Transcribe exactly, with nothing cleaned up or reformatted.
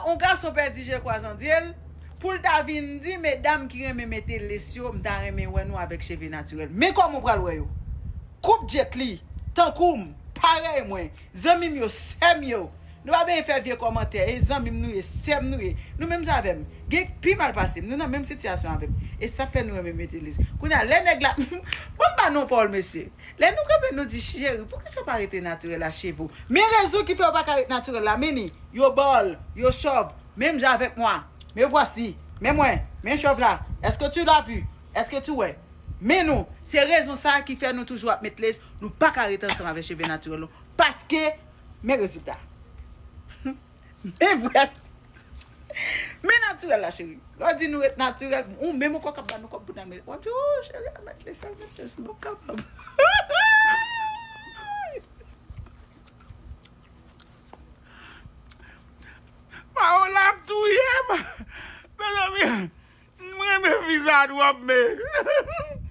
yon gason pèdi je kwa zandyel, pou l ta vin di medam ki renmen mete les yo, m ta renmen wè nou avèk cheve natirèl. Men kòman w pral wè yo? Koup Jet Li, tankou m, parèy mwen, zanmi m yo, sè m yo. Nou pa bezwen fè vye kòmantè, e zanmi m nou ye, sè m nou ye. Nou menm jan avè m. Gen pi mal pase m, nou nan menm sitiyasyon avè m. E sa fè nou renmen mete les. Kounye a, lè nèg la, bon, m ba non pawòl, mesye. Lè nou kanpe, nou di, cheri, poukisa w pa rete natirèl a cheve w? Men rezon ki fè yo pa ka ret natirèl la, men ni, yo bòl, yo chòv, menm jan avèk mwa. Me voici, men mwen, men chòv la. Est-ce que tu l'as vu? Est-ce que tu wè? Men nou, se rezon sa a ki fè nou toujou ap met les, nou pa ka ret ansanm avèk cheve natirèl nou. Paske, men rezilta. Men vre. Men natirèl la, cheri. Lè w di nou ret natirèl, ou menm ou kò k ap ba nou kòb pou n al met. W ap di, oh, cheri, al met les, al met les, m p ap kapab. Paola ap touye m. Mezanmi, m renmen fi sa twòp, men.